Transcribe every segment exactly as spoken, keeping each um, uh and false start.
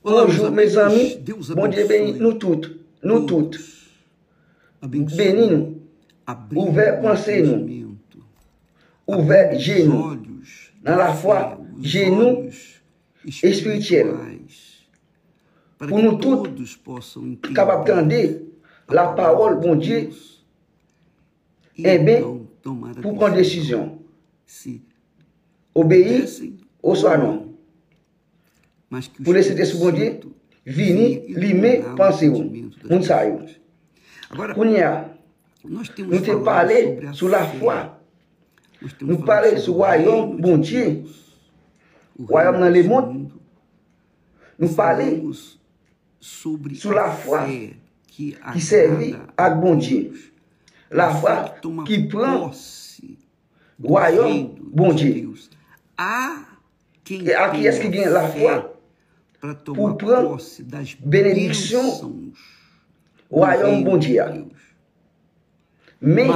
Bonjou, mezanmi. Bondye beni nou tout. Nou tout. Beni nou. Ouvè panse nou. Ouvè je nou. Nan lafwa, je nou espirityèl. Pou nou tout kapab tande lapawòl Bondye, enben, pou pran desizyon. Obeyi oswa non. Pou Lesentespri Bondye vini limen panse w, moun sa yo. Kounye a, nou te pale sou lafwa. Nou pale sou wayòm Bondye. Wayòm nan lemonn. Nou pale sou lafwa ki sèvi ak Bondye. Lafwa ki pran wayòm Bondye. E a kiyès ki gen lafwa pou pran benediksyon wayòm Bondye a? Men,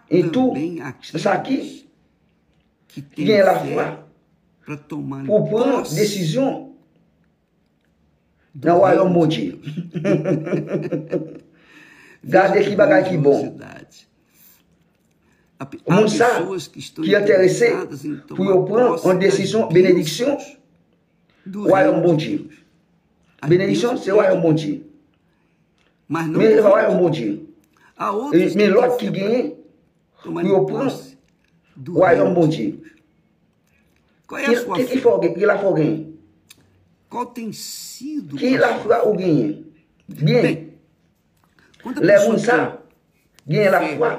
e tou, sa ki gen lafwa pou pran desizyon nan wayòm Bondye. Gade ki bagay ki bon. Moun sa ki enterese pou yo pran yon desizyon benediksyon wayòm Bondye. Benediksyon se wayòm Bondye. Men e pa wayòm Bondye. E, men lòt ki genyen pou yo pran wayòm Bondye. Ki, ki, ki fè w gen, ki lafwa w genyen? Ki lafwa ou genyen? Byen, lè moun sa genyen lafwa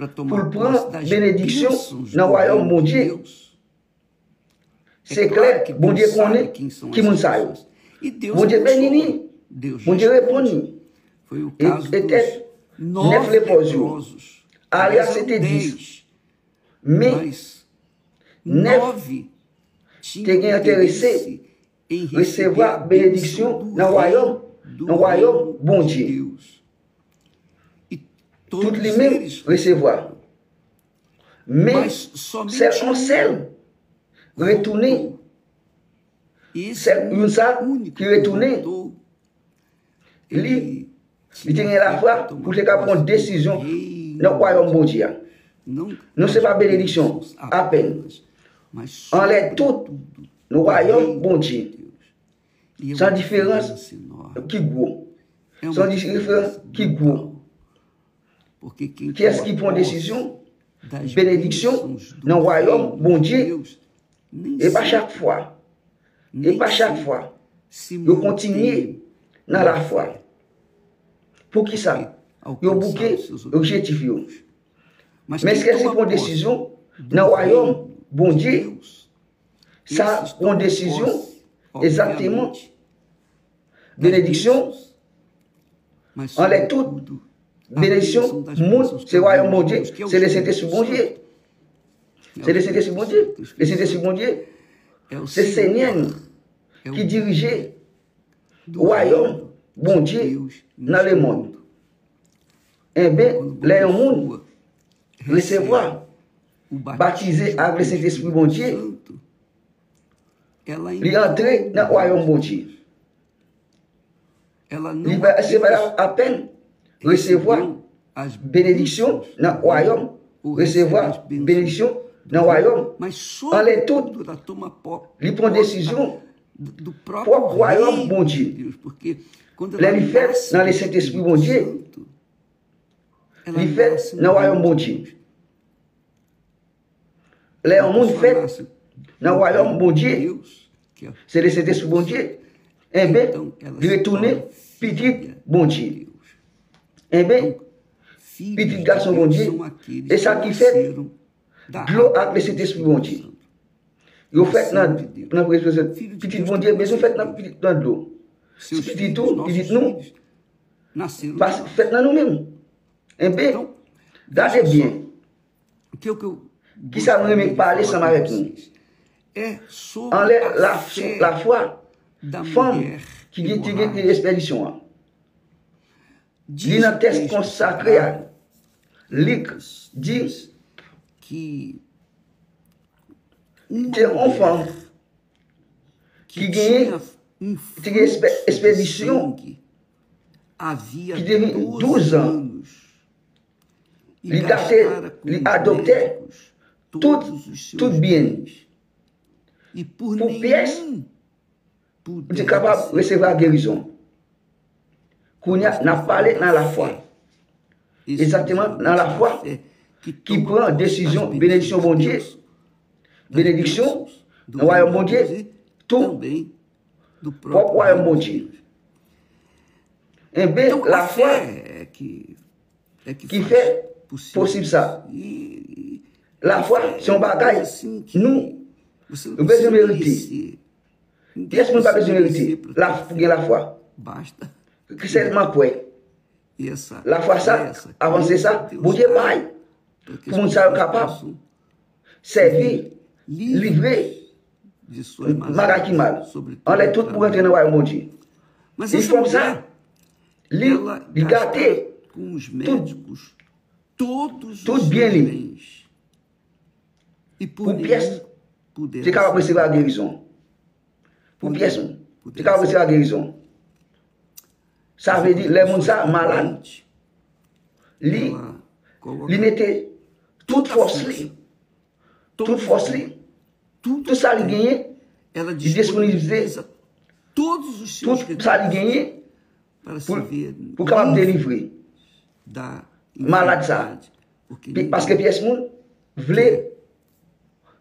pou l pran benediksyon nan wayòm Bondye, se klè, Bondye konnen ki moun sa yo. Bondye beni li. Bondye reponn li. E, e te nèf lepwòz yo. Alè a se te dis. Men, nèf te gen enterese resevwa benediksyon nan wayòm, nan wayòm Bondye. Tout li menm resevwa. Men, sèl yon sèl retounen. Sèl youn sa ki retounen. Li, li te gen lafwa pou te ka pran desizyon nan wayòm Bondye a. Nou se pa benediksyon apèn. Anlè tout, nou wayòm Bondye. Se yon diferans ki gwo. Se yon diferans ki gwo. Kiyès ki pran desizyon benediksyon nan wayòm Bondye? E pa chak fwa. E pa chak fwa. Yo kontinye nan lafwa. Poukisa? Yo bouke objektif yo. Men èske si pran desizyon nan wayòm Bondye, sa pran desizyon egzakteman. Benediksyon, anlè tout, benediksyon, moun, se wayòm Bondye, se Lesentespri Bondye. Se Lesentespri Bondye. Lesentespri Bondye, se Senyè nou ki dirije wayòm Bondye nan lemonn. Enben, lè yon moun resevwa, batize avèk Lesentespri Bondye, li antre nan wayòm Bondye. Li pa, se pa apèn resevwa benediksyon nan wayòm, resevwa benediksyon nan wayòm. Anlè tout, li pran desizyon pwòp wayòm Bondye. Lè li fèt nan Lesentespri Bondye, li fèt nan wayòm Bondye. Lè yon moun fèt nan wayòm Bondye, se Lesentespri Bondye, enben, li retounen pitit Bondye. Enben, pitit gason Bondye, e sa ki fèt, dlo ak Lesentespri Bondye. Yo fèt nan, nan, pitit Bondye bezwen fèt nan, pitit, nan dlo. Si pitit ou, pitit nou, pa fèt nan nou menm. Enben, gade byen. Kisa m renmen pale ansanm avèk nou? Anlè laf-, lafwa fanm ki gen, ki gen, ki gen espedisyon an. Li nan tèks konsakre a, Lik di, te yon fanm ki genyen, te gen espè- espedisyon ki te vin douz an. Li gate, li adopte tout, tout byen li. Pou pyès, pou te kapab resevwa gerizon. Kounye a, n ap pale nan lafwa. Egzakteman nan lafwa ki pran desizyon benediksyon Bondye. Benediksyon nan wayòm Bondye, tou pwòp wayòm Bondye. Enben, lafwa ki fè posib sa. Lafwa se yon bagay nou, nou bezwen merite. Pyès moun pa bezwen merite la pou gen lafwa. Ki sèlman kwè. Lafwa sa, avanse sa, Bondye bay pou moun sa yo kapab sèvi, livre maladi mal. Anlè tout pou rantre nan wayòm Bondye. Li fè sa, li, li gate tout, tout byen li. Pou pyès, te kapab resevwa gerizon. Pou pyès, te kapab resevwa gerizon. Sa vle di, lè moun sa malad, li, li mete tout fòs li, tout fòs li, tout sa li genyen, li disponibilize tout sa li genyen pou, pou kapab delivre malad sa. Pi- Paske pyès moun vle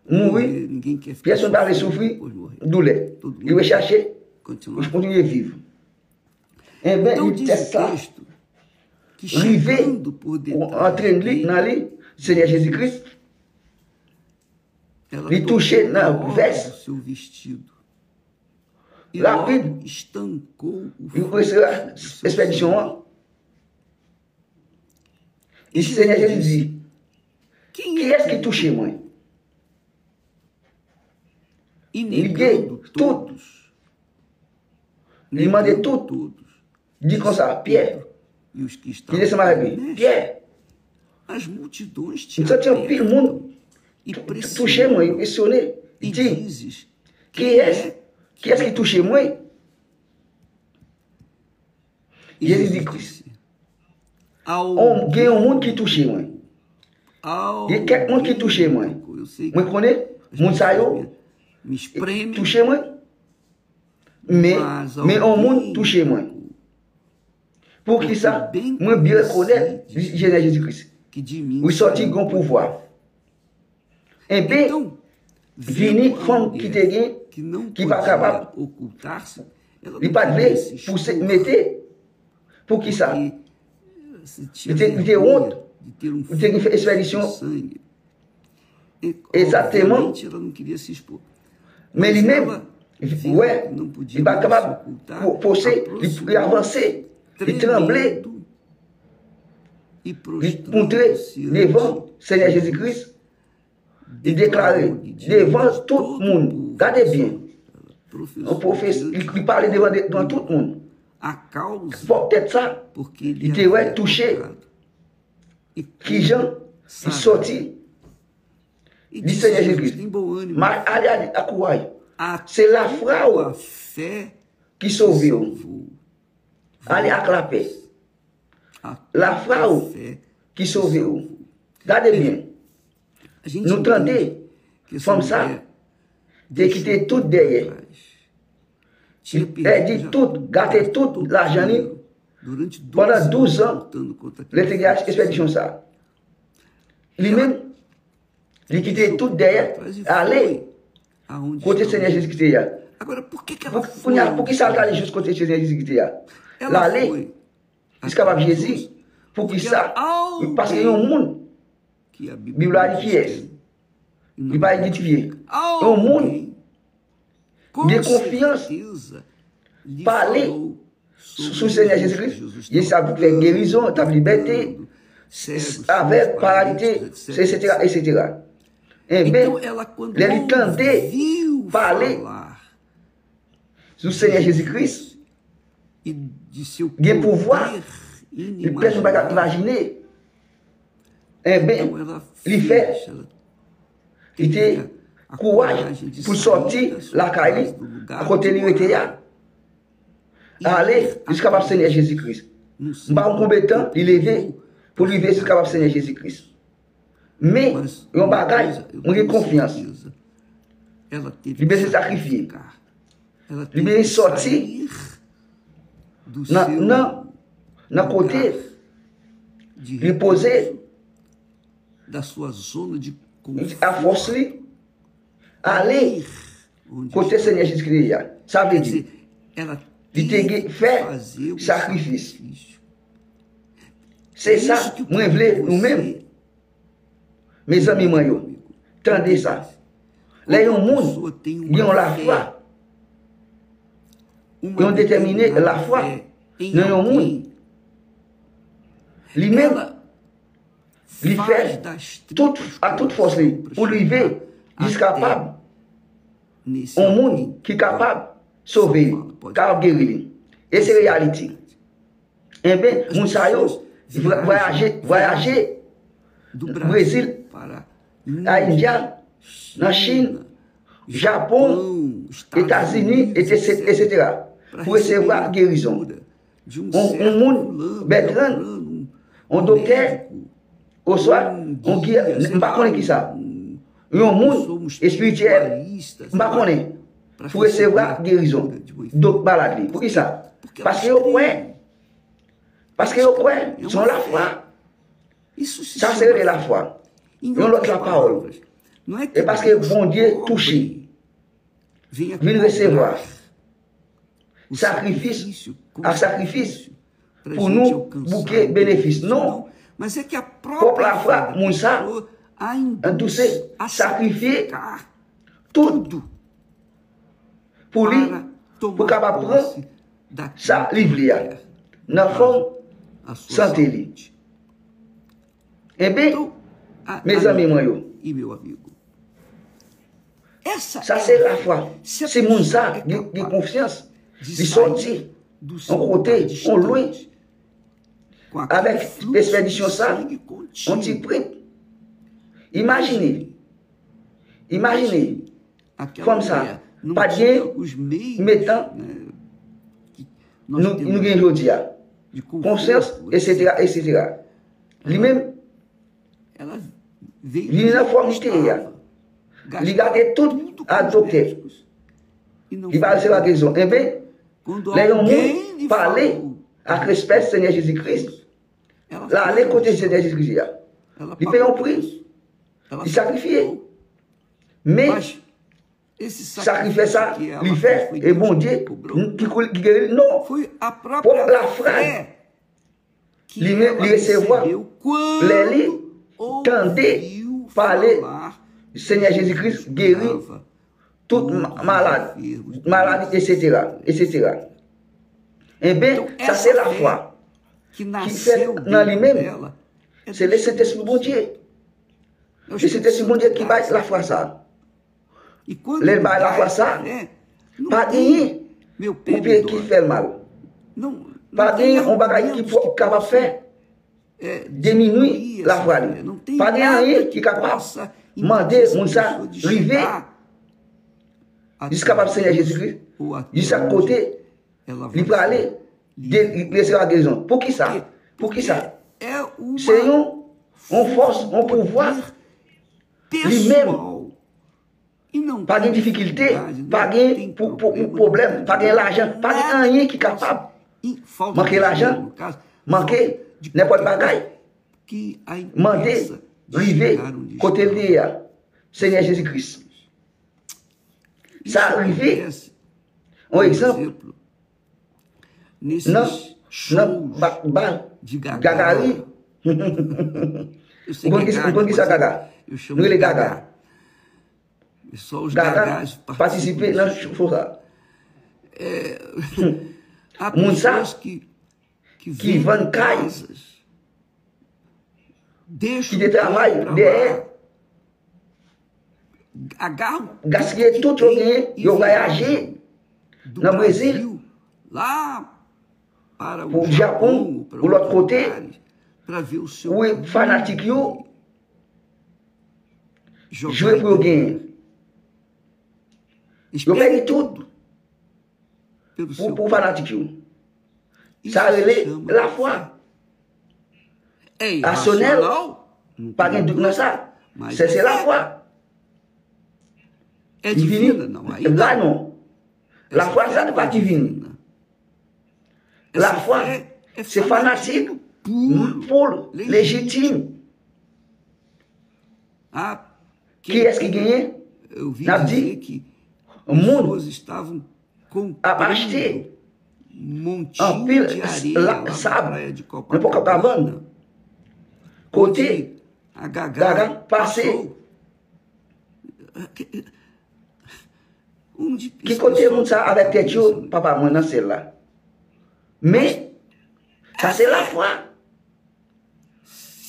mouri, pyès moun pa vle soufri doulè. Li vle chache pou kontinye viv. Enben, li tès la rive pou antre li nan li, Senyè Jezi Kris, li touche nan vès rapid, li resevwa espedisyon an. E Senyè Jezi di, kiyès ki touche mwen? Li gen tout. Li mande tout. Di konsa, Pyè, ki te ansanm avèk li, Pyè, m santi anpil moun tou- touche mwen, enpresyone. Li di, kiyès, kiyès ki touche mwen? Jezi di Kris, on, gen yon moun ki touche mwen. Gen kèk moun ki touche mwen. Mwen konnen moun sa yo touche mwen. Men, men on moun touche mwen. Poukisa? Mwen byen rekonèt Senyè Jezi Kris. Li sòti gen pouvwa. Enben, vini fanm ki te gen, ki pa kapab, li pa t vle pouse mete. Poukisa? Li te, li te wont. Li te gen fè espedisyon. Egzakteman. Men li menm, wè, li pa kapab po- pose, li, li avanse, li tranble. Li montre devan Senyè Jezi Kris, li deklare devan tout moun, gade byen, yon pwofes-, li, li pale devan, devan tout moun. Poutèt sa, li te wè touche kijan li sòti. Li di, Senyè Jezi Kris, ale, ale ak kouray. Se lafwa w ki sove w. Ale ak lapè. Lafwa w ki sove w. Gade byen. Nou tande fanm sa te kite tout dèyè. Li pèdi tout, gate tout lajan li pandan douz an. Lè te gen espedisyon sa, li menm, li kite tout dèyè, ale kote Senyè Jezi Kris te ye a. Pou, kounye a, poukisa l t ale jis kote Senyè Jezi Kris te ye a? L ale jiska pa Jezi. Poukisa? Paske yon moun, Bib la di kiyès? Li pa idantifye. Yon moun gen konfyans, pale sou, sou Senyè Jezi Kris. Jezi ap fè gerizon, t ap libète, avèg, paralize, etsetera, etsetera. Enben, lè li tande pale sou Senyè Jezi Kris, gen pouvwa li pèsonn pa ka imajine. Enben, li fè, li te kouraj pou l sòti lakay li, kote li rete a, ale jiska pap Senyè Jezi Kris. M pa konn konbyen tan li leve pou l rive jiska pap Senyè Jezi Kris. Men, yon bagay, mwen gen konfyans. Li bezwen sakrifye. Li bezwen sòti nan, nan, nan kote li poze a fòs li, ale kote Senyè Jezi Kris ye a. Sa vle di, li te gen fè sakrifis. Se sa mwen vle nou menm. Mezanmi mwen yo, tande sa. Lè yon moun gen yon lafwa, yon detèmine lafwa nan yon moun, li menm, li fè tout, ak tout fòs li pou l rive jis kapab yon moun ki kapab sove li, kapab geri li. E se reyalite. Enben, moun sa yo vwayaje, vwayaje Brezil, a India, nan Chin, Japon, Etazini, etsetera, pou resevwa gerizon. Yon, yon moun, Bertrand, yon doktè, oswa yon ki, m pa konnen ki sa. Yon moun espirityèl, m pa konnen, pou resevwa gerizon dòt malad li. Poukisa? Paske yo kwè. Paske yo kwè, se yon lafwa. Sa se rele lafwa. Yon lòt lapawòl. E paske Bondye touche, vin resevwa sakrifis ak sakrifis pou nou bouke benefis. Non. Pwòp lafwa moun sa, an tou se sakrifye tout pou li, pou kapab pran sa li vle a nan fòm sante li. Enben, mezanmi mwen yo, sa se lafwa. Si moun sa gen, gen konfyans, li sòti yon kote, yon lwen, avèk espedisyon sa, yon ti prent. Imajine, imajine, fanm sa pa t gen metan nou, nou gen jodi a, konsyans, etsetera, etsetera. Li menm, li nan fòm li te ye a. Li gade tout ak doktè. Li pa resevwa gerizon. Enben, lè yon moun pale ak respè Senyè Jezi Kris, l ale kote Senyè Jezi Kris ye a. Li peye yon pri. Li sakrifye. Men, sakrifis sa li fè, e Bondye ki, ki geri li. Non. Pwòp lafwa li menm, li resevwa lè li tande pale Senyè Jezi Kris geri tout ma-, malad, maladi, etsetera, etsetera. Enben, sa se lafwa ki fèt nan li menm. Se Lesentespri Bondye. Lesentespri Bondye ki bay lafwa sa. Lè l bay lafwa sa, pa genyen yon pye ki fè l mal. Pa genyen yon bagay ki pou kapab fè diminye lafwa li. Pa gen anyen ki kapab mande moun sa rive jis kapab Senyè Jezi Kris, jis ak kote li prale, li resevwa gerizon. Poukisa? Poukisa? Se yon, yon fòs, yon pouvwa li menm. Pa gen difikilte, pa gen pou, pou, pou pwoblèm, pa gen lajan, pa gen anyen ki kapab manke lajan, manke nenpòt bagay. Mande rive kote l ye a, Senyè Jezi Kris. Sa rive. Yon egzanp, nan, nan ba-, bal Gagari. Ou konn ki, ou konn ki sa Gaga? Nou rele Gaga. Gaga patisipe nan show sa. Moun sa ki vann kay, ki te travay dèyè, gaspiye tout yo genyen, yo vwayaje nan Brezil, pou Japon, pou lòt kote, pou fanatik yo jwe pou yo genyen. Yo pèdi tout pou, pou fanatik yo. Sa rele lafwa. Rasyonèl, pa gen dout nan sa. Se, se lafwa. Divini, la non. Lafwa, sa pa divini. Lafwa, se fanatik, pou lejitim. Kiyès ki genyen? N ap di, moun ap achte anpil sab nan pò Kokokabann, kote Gaga pase. Ki kote moun sa avèk tèt yo, papa mwen nan syèl la? Men, sa se lafwa.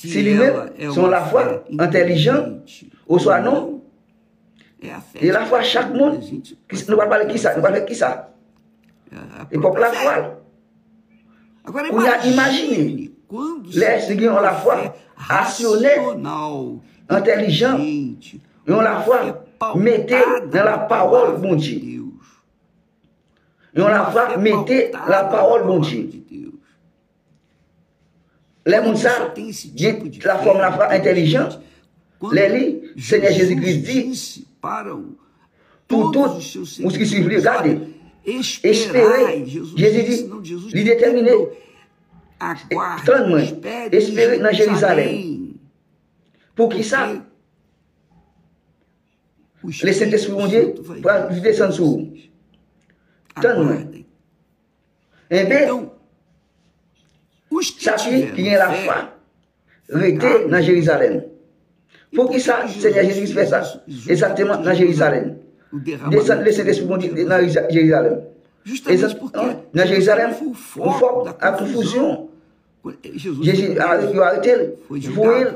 Si li menm se yon lafwa entèlijan, oswa non, e lafwa chak moun, ki, nou pral pale kisa, nou pral fè kisa? Epòk lafwa. Kounye a, imajine, lè si gen yon lafwa rasyonèl, entèlijan, yon lafwa mete nan lapawòl Bondye. Yon lafwa mete lapawòl Bondye. Lè moun sa gen lafòm lafwa entèlijan, lè li, Senyè Jezi Kris di, pou tout moun ki swiv li, gade, espere, Jezi di, li detèmine, tann mwen, espere nan Jerizalèm. Poukisa? Lesentespri Bondye pral desann sou ou. Tann mwen. Enben, sa ki, ki gen lafwa, rete nan Jerizalèm. Poukisa Senyè Jezi fè sa? Egzakteman nan Jerizalèm. Desann Lesentespri Bondye nan Jerizalèm. Nan Jerizalèm, konfòm ak konfizyon. Jezi, yo arete l, voye l,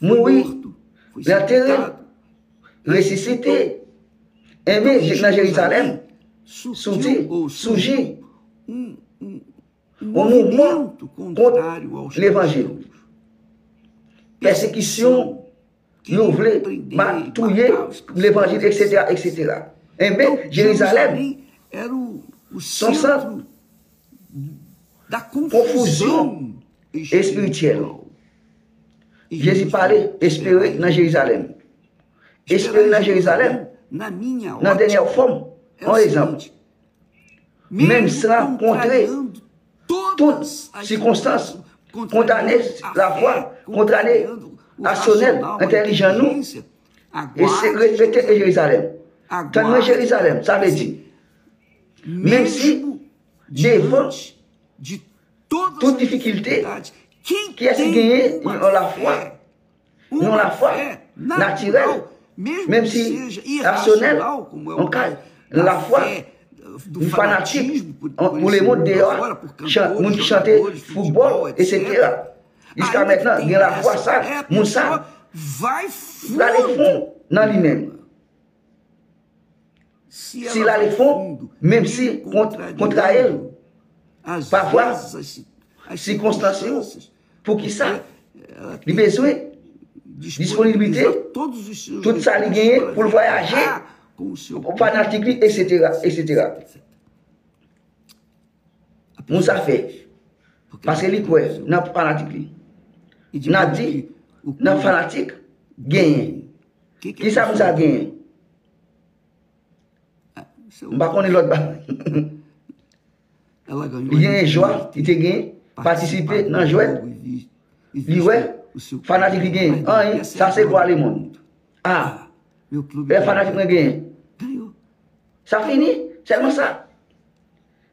mouri, l antere, resisite. Enben, nan Jerizalèm, soti, souje yon mouvman kont levanjil. Pèsekisyon, yo vle touye levanjil, etsetera, etsetera. Enben, Jerizalèm se yon sant konfizyon espirityèl. Jezi pale, espere nan Jerizalèm. Espere nan Jerizalèm, nan dènyè fòm, yon egzanp. Menm san kontre tout sikonstans, kondane lafwa, kondane rasyonèl, entèlijan nou, e se rete e Jerizalèm. Tann mwen Jerizalèm, sa vle di, menm si devan tout difikilte, kiyès ki genyen yon lafwa, yon lafwa natirèl, menm si rasyonèl, yon ka, lafwa yon fanatik pou lemonn deyò, moun ki chante foutbòl, etsetera. Jiska mentnan, gen lafwa sa, moun sa prale fon nan li menm. Si l ale fon, menm si kont, kontrayè l, pafwa, sikonstans yo, poukisa li bezwen, disponiblite, tout sa li genyen pou l vwayaje, fanatik li, etsetera, etsetera. Moun sa fè, paske li kwè nan fanatik li. N a di, nan fanatik, genyen. Kisa moun sa genyen? M pa konnen lòt ba. Li genyen jwa, li te genyen, patisipe nan jwèt. Li wè, fanatik li genyen. Anyen, sa se gwa lemonn. A, lè fanatik mwen genyen. Sa fini, sèlman sa.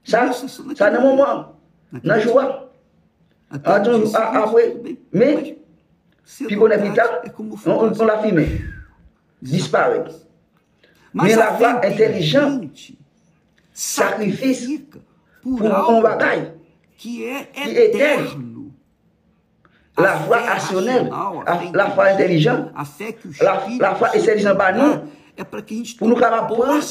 Sa, sa nan moman, nan jou a. Antan jou a, apre, men, pi bonè pi ta, yon, yon lafimen disparèt. Men lafwa entèlijan, sakrifis pou yon bagay ki etèn. Lafwa rasyonèl, lafwa entèlijan, lafwa entèlijan ba nou, pou nou kapab pran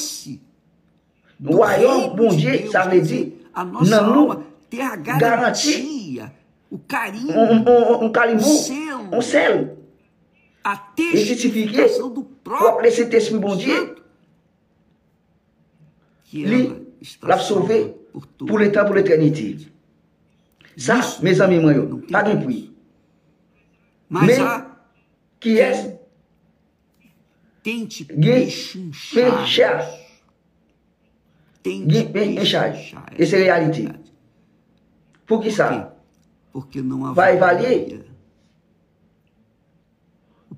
wayòm Bondye, sa vle di, nan nou, garanti yon kalibou, yon sèl, e jistifye pwòp Lesentespri Bondye. li, l ap sove pou letan, pou letènite. Sa, mezanmi mwen yo, pa gen pri. Men, kiyès gen pen chè a? Gen pen chaj. E se reyalite. Poukisa? Pa evalye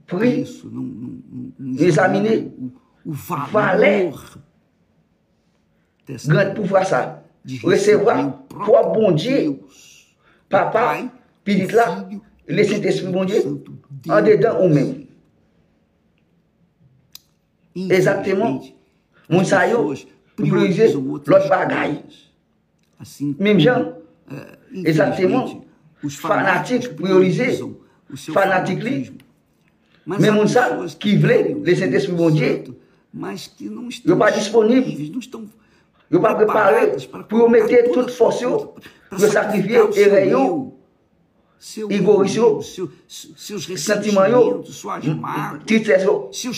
pri, egzamine valè gran pouvwa sa. Resevwa pwòp Bondye, Papa, Pitit la, Lesentespri Bondye, andedan ou menm. Egzakteman, moun sa yo priorize lòt bagay. Menm jan, egzakteman, fanatik priorize fanatik li. Men moun sa ki vle Lesentespri Bondye, yo pa disponib. Yo pa prepare pou yo mete tout fòs yo, pou yo sakrifye erè yo, egoyis yo, santiman yo, tristès yo, yo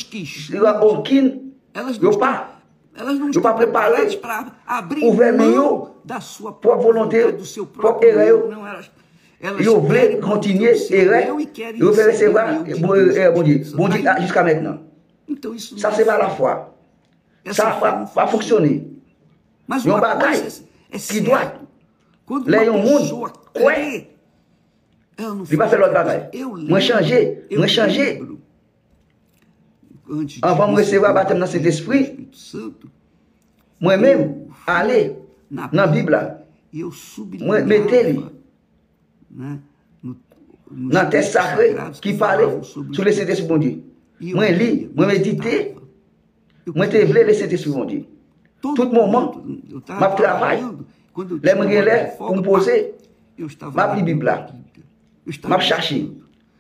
pa, yo pa prepare ouvè men yo, pwòp volonte, pwòp erè yo. Yo vle kontinye erè, yo vle resevwa erè Bondye. Bondye a jiska mentnan. Sa se pa lafwa. Sa pa, pa fonksyone. Yon bagay ki dwat. Lè yon moun kwè, li pa fè lòt bagay. Mwen chanje, mwen chanje. Anvan m resevwa batèm nan Sentespri, mwen menm ale nan Bib la. Mwen mete li nan tèks sakre ki pale sou Lesentespri Bondye. Mwen li, mwen medite. Mwen te vle Lesentespri Bondye. Tout moman, m ap travay. Lè mwen gen lè pou m poze, m ap li Bib la. M ap chache.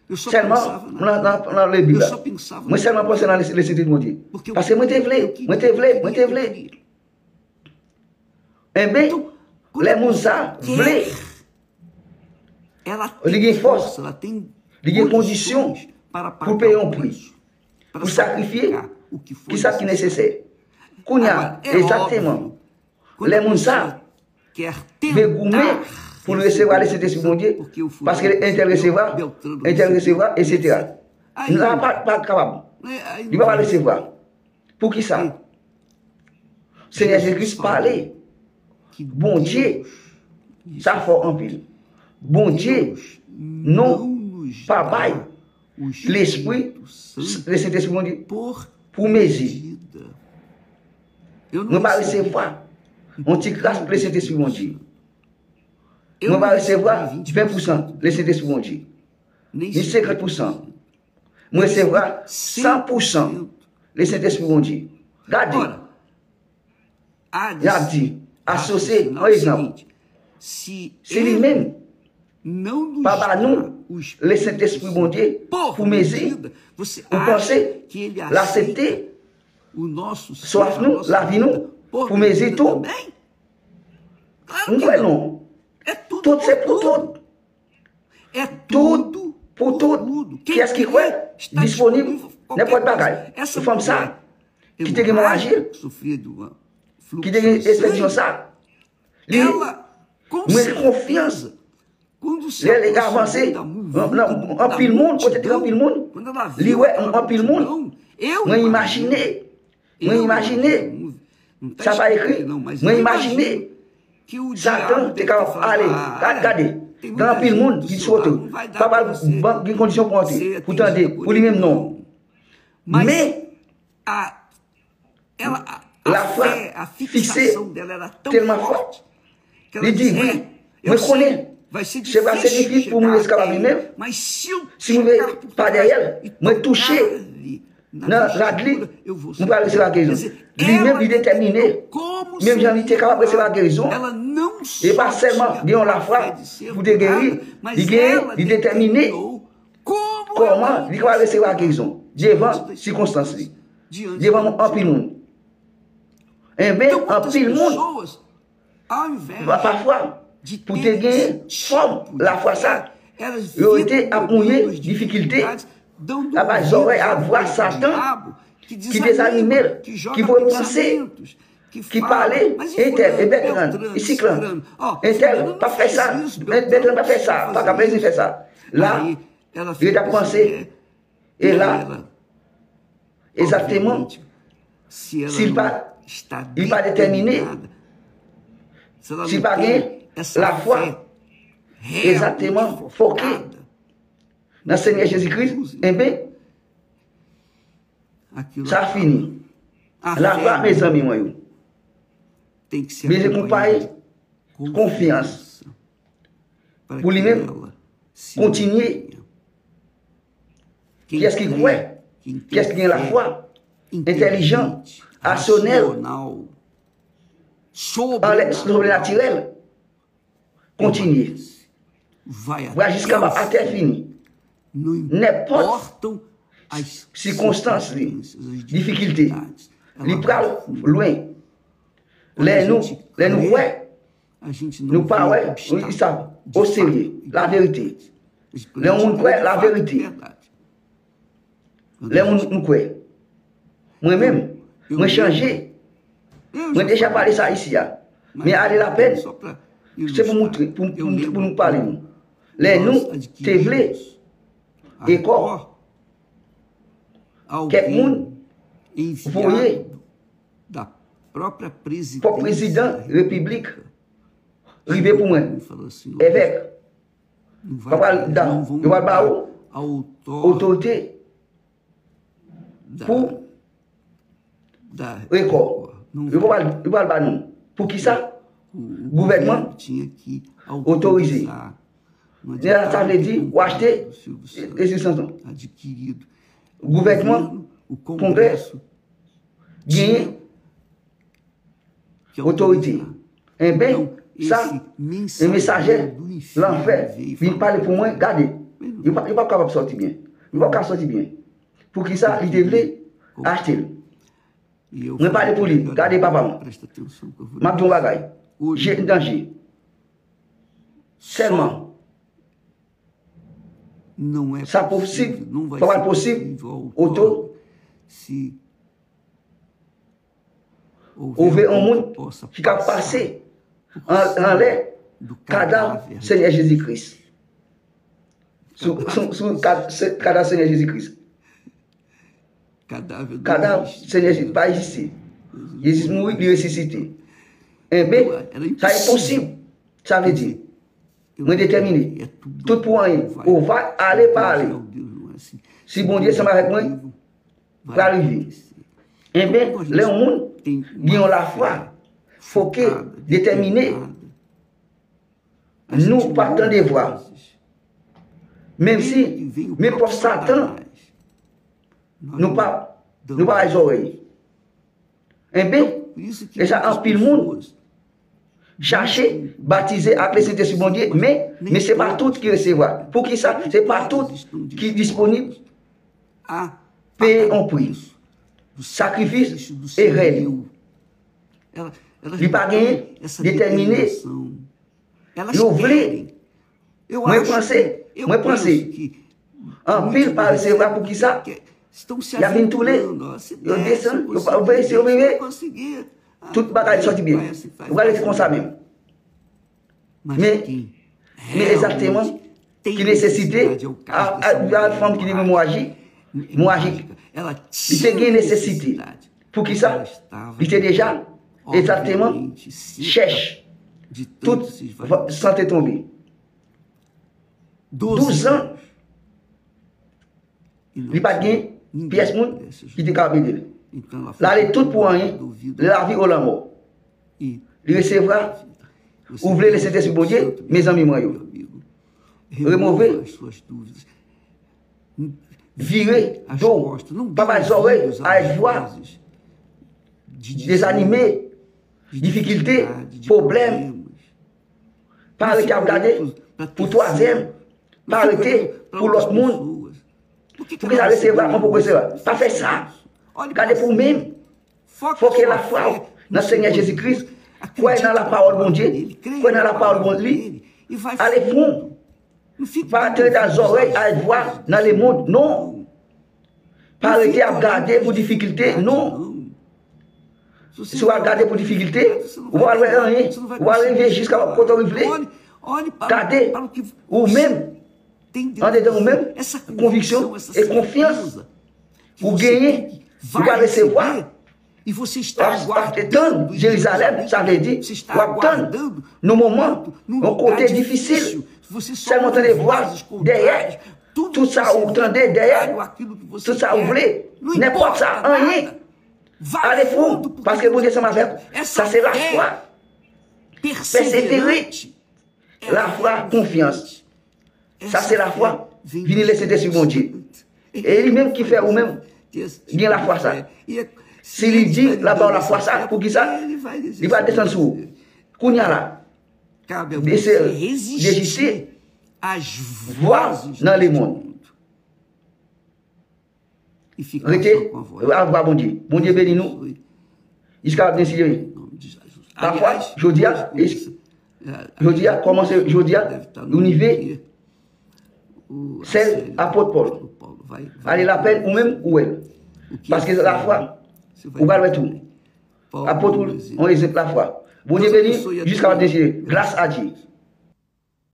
Sèlman, m nan, nan, nan li Bib la. Mwen sèlman panse nan Lesentespri Bondye. Paske mwen te vle, mwen te vle, mwen te vle. Enben, lè moun sa vle, li gen fòs, li gen kondisyon pou peye yon pri, pou sakrifye kisa ki nesesè. Kounye a, egzakteman, lè moun sa vle goumen pou l resevwa Lesentespri Bondye, paske entel resevwa, entel resevwa, etsetera. N la pa, pa kapab. Li pa pral resevwa. Poukisa? Senyè Jezi Kris pale. Bondye, sa fò anpil. Bondye, non, pa bay Lespri, Lesentespri Bondye pou mezi. Mwen pa resevwa yon ti kras Lesentespri Bondye. Mwen pa resevwa ven pousan Lesentespri Bondye, ni senkant pousan. Mwen resevwa san pousan Lesentespri Bondye. Gade, y ap di, asosye, yon egzanp, si li menm pa ba nou Lesentespri Bondye pou mezi, ou panse l aksepte swaf nou, lavi nou, pou mezi tou? M kwè non. Tout se pou tout. Tout pou tout. Kiyès ki kwè, disponib, nenpòt bagay. Fanm sa, ki te gen mawajil, ki te gen enfeksyon sa, li mwen konfyans. Lè li avanse nan anpil moun, kote te anpil moun, li wè anpil moun. Mwen imajine, mwen imajine, sa pa ekri, mwen imajine Satan te ka ale, gade, gade, gen anpil moun ki sou wote, pa pral ban gen kondisyon pou antre, pou tande, pou li menm non. Men, lafwa fikse tèlman fò. Li di, wi, mwen konnen se pa se difi pou mwen eskapab li menm. Si mwen pa dèyè l, mwen touche nan rad li, mwen pral resevwa gerizon. Li menm, li detèmine. Menm jan li te kapab resevwa gerizon, e pa sèlman gen yon lafwa pou te geri, li gen, li detèmine kòman li kapab resevwa gerizon devan sikonstans li, devan anpil moun. Enben, anpil moun, pafwa, pou te gen fòm lafwa sa, yo te ap mouye difikilte, aba zòrèy ak vwa Satan ki dezanime l, ki voye panse ki pale, entèl, e Bètran, isit lan, entèl, pa fè sa, Bètran pa fè sa, pa ka bezwen fè sa. La, yo t ap panse, e la, egzakteman, si l pa, li pa detèmine, si l pa gen lafwa, egzakteman, foke nan Senyè Jezi Kris, enben, sa fini. Lafwa, mezanmi mwen yo, bezwen konpaye konfyans pou li menm kontinye. Kiyès ki kwè, kiyès ki gen lafwa, entèlijan, rasyonèl, anlè sobrenatirèl, kontinye. Vwa jiskaba atè fini. Nenpòt sikonstans li, difikilte, li pral lwen. Lè nou, lè nou kwè, nou pa wè, nou di sa, o serye, laverite. Lè yon moun kwè laverite, lè moun nou kwè, mwen menm, mwen chanje. Mwen deja pale sa isi a. Men ale lapèn, se pou moutre, pou, pou, pou nou pale nou. Lè nou te vle, dekò, kèk moun voye pwòp prezidan repiblik rive pou mwen. Evèk, pa pral da, yo pral ba ou otorite pou rekò. Yo pral, yo pral ba nou. Pou ki sa? Gouvènman otorize. Sa vle di, ou achte rezistans lan. Gouvènman, kongrè, genyen otorite. Enben, sa, e mesaje lanfè vin pale pou mwen, gade, yo pa, yo pa kapab sòti byen. Yo pa kapab sòti byen. Pou ki sa? Li te vle achte l. Mwen pale pou li, gade papa m. M ap di yon bagay. Je nan je. Sèlman, sa posib, pa pral posib, oto, ou vle yon moun ki ka pase an, anlè kadav Senyè Jezi Kris. Sou, sou, sou kad-, se-, kadav Senyè Jezi Kris. Kadav Senyè Jezi pa egziste. Jezi mouri, li resisite. Enben, sa enposib. Sa vle di, mwen detèmine. Tout pou anyen. Ou va ale, pa ale. Si Bondye sanm avèk mwen, pral rive. Enben, lè yon moun gen yon lafwa foke, detèmine, nou pa tande vwa. Menm si, men pòs Satan, nou pa, nou pa bay zòrèy. Enben, e sa anpil moun chache batize ak Lesentespri Bondye, men, men se pa tout ki resevwa. Pou ki sa? Se pa tout ki disponib peye yon pri. Sakrifis e rèy. Li pa genyen detèmine. Yo vle. Mwen panse, mwen panse, anpil pa resevwa. Pou ki sa? Y ap vin toule. Yo desann, yo pa, yo vle, si yo vle, tout bagay sòti byen. Yo pral rete konsa menm. Men, men egzakteman ki nesesite a, a, a fanm ki te gen emòraji, emòrajik. Li te gen nesesite. Pou ki sa? Li te deja egzakteman chèch. Tout va-, san te tonbe. Douz an, li pa t gen pyès moun ki te ka ede l. L ale tout pou anyen, lavi ou lanmò. Li resevwa, ou vle Lesentespri Bondye, mezanmi mwen yo. Remove, vire do, pa bay zòrèy a vwa dezanime, difikilte, pwoblèm. Pa rete ap gade pou twazyèm, pa rete pou lòt moun. Pou ki sa resevwa, mwen poko resevwa? Pa fè sa. Gade pou ou menm. Foke lafwa w nan Senyè Jezi Kris. Kwè nan lapawòl Bondye. Kwè nan lapawòl Bondye. Ale fon. Pa rete ak zòrèy ak vwa nan lemonn, non. Pa rete ap gade pou difikilte, non. Si w ap gade pou difikilte, ou pa wè anyen. Ou pa rive jiska kote w vle. Gade, ou menm, andedan ou menm, konviksyon e konfyans ou genyen, ou pa resevwa. W ap tann Jerizalèm, sa vle di, w ap tann yon moman, yon kote difisil. Sèlman tande vwa dèyè, tout sa ou tande dèyè, tout sa ou vle, nenpòt sa, anyen. Ale fou, paske Bondye sanm avèk ou. Sa se lafwa. Pèsevere. Lafwa, konfyans. Sa se lafwa. Vini le Sentespri Bondye. E li menm ki fè ou menm gen lafwa sa. Si li di l ap ba w lafwa sa, pou ki sa? Li va desann sou ou. Kounye a la, dese, deziste vwa nan lemonn. Rete avwa Bondye. Bondye beni nou. Jiska desidere. Pafwa, jodi a, jodi a, kòmanse jodi a, nou rive sèl apot Pòl. Ale lapèn ou menm ou wè. Paske lafwa, ou pral wè tou. Apot ou, yon egzanp lafwa. Bondye beni, jiska desidere. Gras a Dye.